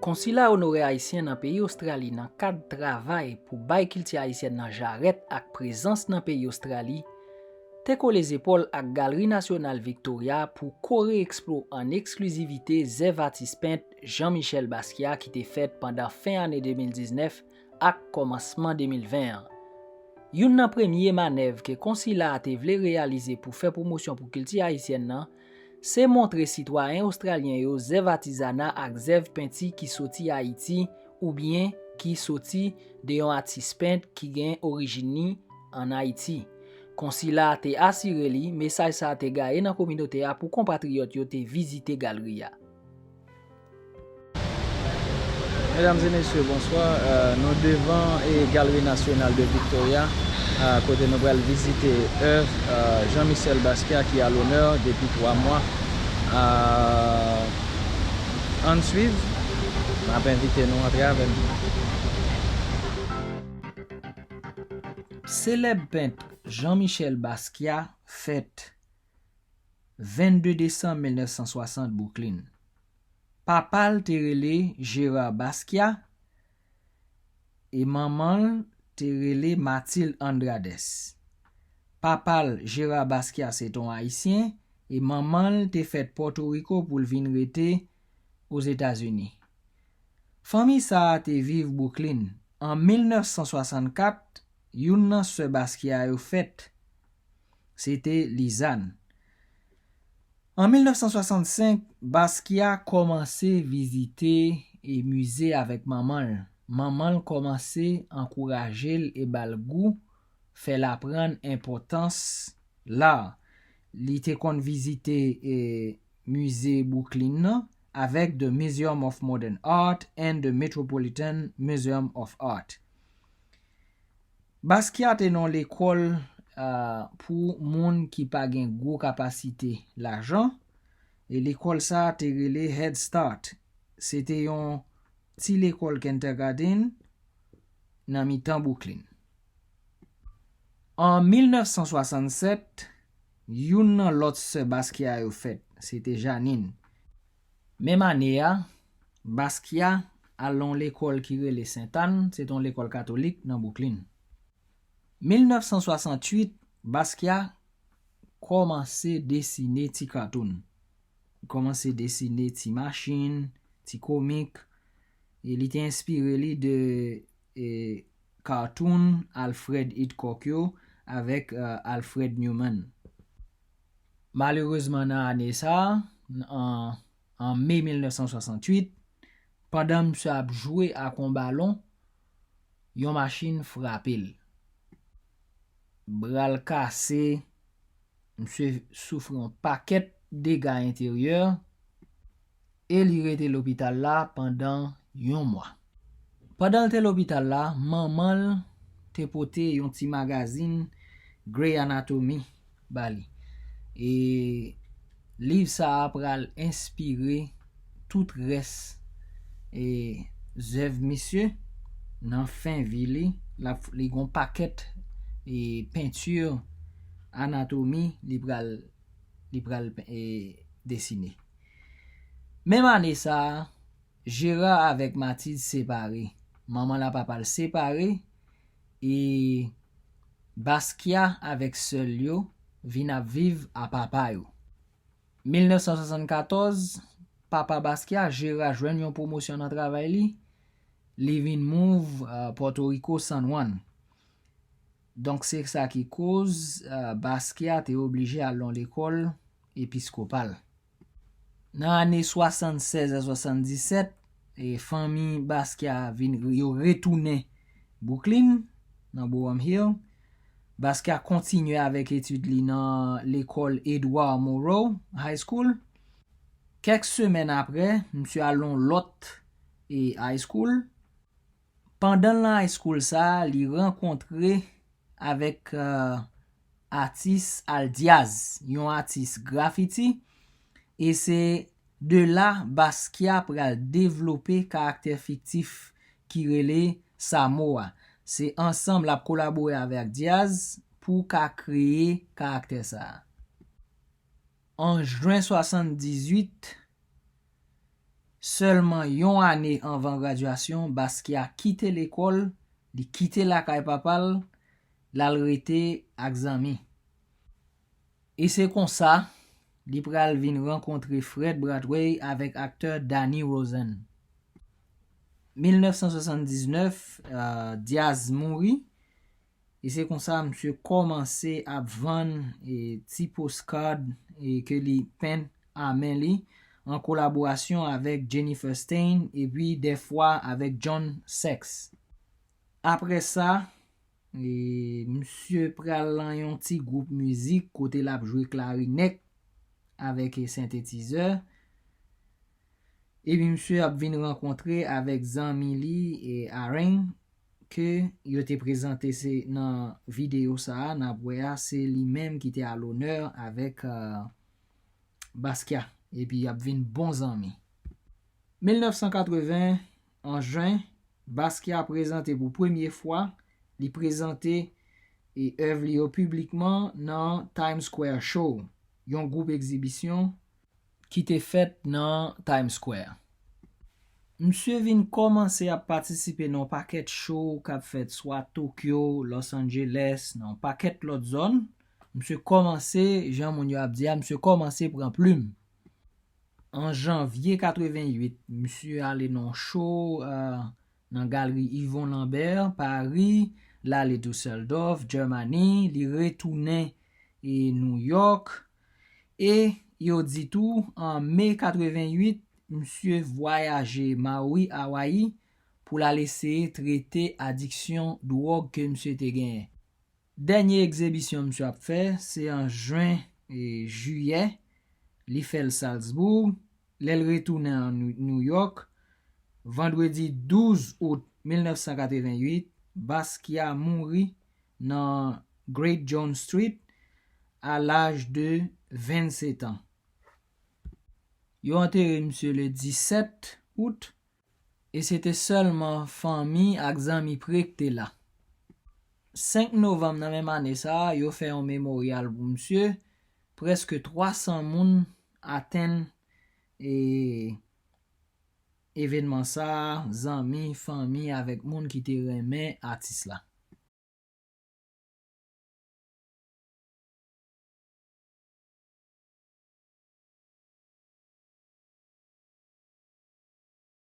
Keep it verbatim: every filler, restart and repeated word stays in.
Konsila onore ayisyen nan peyi Ostrali nan kad travay pou bay kilti ayisyèn nan jarèt ak prezans nan peyi Ostrali, te kole zepòl ak Galri Nasyonal Victoria pou ko-re-ekspo an eksklizivite zèv atis pent Jean Michel Basquiat ki te fèt pandan fen ane de mil diznèf ak kòmansman de mil ven an. Youn nan premye manèv ke konsila a te vle reyalize pou fè pwomosyon pou kilti ayisyèn nan, se montre sitwayen ostralyen yo zèv atizana ak zèv penti ki soti Ayiti oubyen ki soti de yon atis pent ki gen orijin li ann Ayiti. Konsila a te asire li mesaj sa a te gaye nan kominote a pou konpatriyòt yo te vizite galri a. Medam e mesye, bonswa. Euh, nou devan e Galri Nasyonal de Victoria, euh, kote nou pral vizite èv, euh, Jean Michel Basquiat ki a lonè depi twa mwa. Euh, ann swiv, m ap envite nou antre avè m. Selèb pent Jean Michel Basquiat fèt vennde desanm mil nèf san swasant, Brooklyn. Papa l te rele Gérard Basquiat e manman l te rele Mathilde Andrades. Papa l, Gérard Basquiat, se t on Ayisyen e manman l te fèt Pòtoriko pou l vin rete Ozetazini. Fanmi sa a te viv Brooklyn. An mil nèf san swasannkat, youn nan sè Basquiat yo fèt. Se te Lizann. An mil nèf san swasannsenk, Basquiat kòmanse vizite e mize avèk manman l. Manman l kòmanse ankouraje l e ba l gou fè l aprann enpòtans la. Li te konn vizite e mize Brooklyn nan avèk The Museum of Modern Art and the Metropolitan Museum of Art. Basquiat te nan lekòl, ah, pou moun ki pa gen gwo kapasite lajan, e lekòl sa a te rele Head Start. Se te yon ti lekòl kindergarten nan mitan Brooklyn. An mil nèf san swasannsèt, youn nan lòt sè Basquiat yo fèt, se te Janine. Menm ane a, Basquiat al nan yon lekòl ki rele Sentàn, se te yon lekòl katolik nan Brooklyn. Mil nèf san swasantuit, Basquiat kòmanse desine ti katoun. Li kòmanse desine ti machin, ti komik, e li te enspire li de, e, katoun Alfred Hitchcock yo avèk, e, Alfred Newman. Malerezman, nan ane sa a, an, an me mil nèf san swasantuit, pandan misye ap jwe ak yon balon, yon machin frape l. Bra l kase, misye soufri yon pakèt dega enteryè e li rete lopital la pandan yon mwa. Pandan l te lopital la, manman l te pote yon ti magazin Grey Anatomy ba li. E liv sa a pral enspire tout rès, e, zèv misye. Nan fen vi li, l ap, li gon pakèt, e, penti anatomi li pral, li pral, e, desine. Menm ane sa a, Gérard avèk Mathilde separe. Manman l ak papa l separe, e Basquiat avèk sè l yo vin ap viv a papa yo. Mil nèf san swasannkatòz, papa Basquiat, Gérard, jwenn yon pwomosyon nan travay li, li vin move, e, Pòtoriko, San Juan. Donk, se sa ki koz, e, Basquiat te oblije al nan lekòl episkopal. Nan ane swasannsèz a swasanndisèt, e, fanmi Basquiat vin, yo retounen Brooklyn, nan Boerum Hill. Basquiat kontinye avèk etid li nan lekòl Edouard Moreau High School. Kèk semèn apre, misye al nan lòt, e, high school. Pandan l nan high school sa a, li rankontre avèk, e, atis Al Diaz, yon atis grafiti, e se de la Basquiat pral devlope karaktè fiktif ki rele Samo a. Se ansanm l ap kolabore avèk Diaz pou ka kreye karaktè sa a. An jen swasanndizuit, Sèlman yon ane anvan gradyasyon, Basquiat kite lekòl, li kite lakay papa l, l al rete ak zanmi. E se konsa, li pral vin rankontre Fred Broadway avèk aktè Danny Rosen. Mil nèf san swasanndiznèf, euh, Diaz mouri, e se konsa misye kòmanse ap vann e, ti postcard e, ke li penn a men li an kolaborasyon avèk Jennifer Stein epi dèfwa avèk John Sex. Apre sa, e, misye pral nan yon ti gwoup mizik kote l ap jwe klarinèt avèk e, sentetizè. Epi misye ap vin rankontre avèk zanmi li e Areng, ke yo te prezante se nan videyo sa a, n ap wè a, se li menm ki te a lonè avèk euh, Basquiat, epi y ap vin bon zanmi. Mil nèf san katreven, an jen, Basquiat prezante pou premye fwa, li prezante e èv li yo piblikman nan Times Square Show, yon gwoup egzibisyon ki te fèt nan Times Square. Misye vin kòmanse ap patisipe nan yon pakèt show k ap fèt swa Tokyo, Los Angeles, nan yon pakèt lòt zòn. Misye kòmanse, jan moun yo ap di a, misye kòmanse pran plim. An janvye katreven uit, misye ale nan yon show euh, nan Galeri Yvon Lambert, Pari, l ale Düsseldorf, Jèmani, li retounen e Nouyòk. E yo di tou, an me katreven uit, misye vwayaje Maui, Awayi, pou l al eseye trete adiksyon dwòg ke misye te genyen. Dènye egzibisyon misye ap fè, se an jen e jiyè, li fè l Salzburg, lè l retounen an Nouyòk, vandredi douz out mil nèf san katreven uit, Basquiat mouri nan Great Jones Street a laj de vennsetan. Yo antere misye le disèt out, e se te sèlman fanmi ak zanmi pre k te la. Senk novanm nan menm ane sa a, yo fè yon memoryal pou misye, prèske twa san moun atenn e evènman sa a, zanmi, fanmi avèk moun ki te renmen atis la.